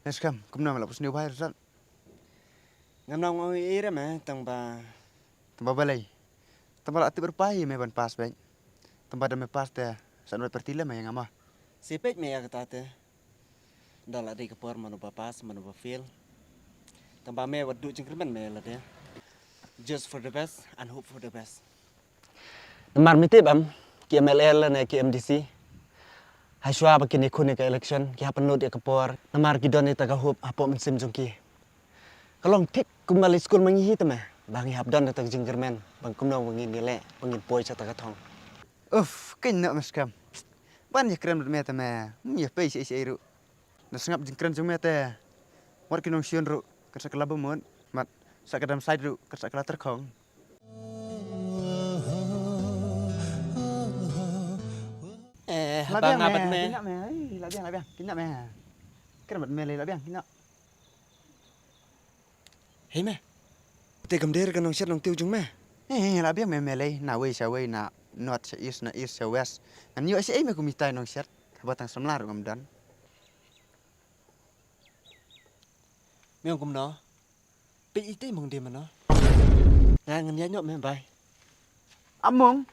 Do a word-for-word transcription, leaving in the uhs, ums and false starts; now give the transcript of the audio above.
Skhem, kumno me la pus new bai result? Ngam nang ong ei re me, tang ba. Tang ba balei? Tang ba la tip rpai me ban pass bek. Tang ba da me pass te, sa noi parti le me ïa nga ma. Sipek me ïa kata te. Da la dei ka por mano ba pass, mano ba fail. Tang ba me wat duh jingkyrmen me la de. Just for the best and hope for the best. Namar me tip em, ki M L A lane ki M D C, ha shuwa ba kin ïakhun ïa ka election, ki hap pynlut ïa ka por, namar ki don ïa ta ka hope hapoh mynsiem jong ki. Ka long thik kumba leit skul ma ngi hi te me, ba ngi hap don ïa ta ka jingkyrmen, ba kumno ba ngin ïaleh, ba ngin poi sha ta ka thong. Uff, kein noh me skhem. Ban ïakren bad me te me, ym ïa pei shaei shaei ruh. Na sngap jingkren jong me te. Wat ki nongshun ruh, kat sa ka la bamut, mat, sa ka dam sait ruh, kat sa ka la tyrkhong. Eh, la biang me, me. Kina me, ei, la biang, la biang, kina me. Kena mat me lei, la biang, kina. Hei me. Te kam der ka nongsiat nongtiew jong me. Eh, la biang me me lei, na wei sha wei, na north sha east, na east sha west. Ngan ïoh sha ei me kum itai nongsiat, haba tang samla ruh ngam don. Me ong kumno? Peit ite mong de mano. Nga ngan ïa nyok me bai. Among,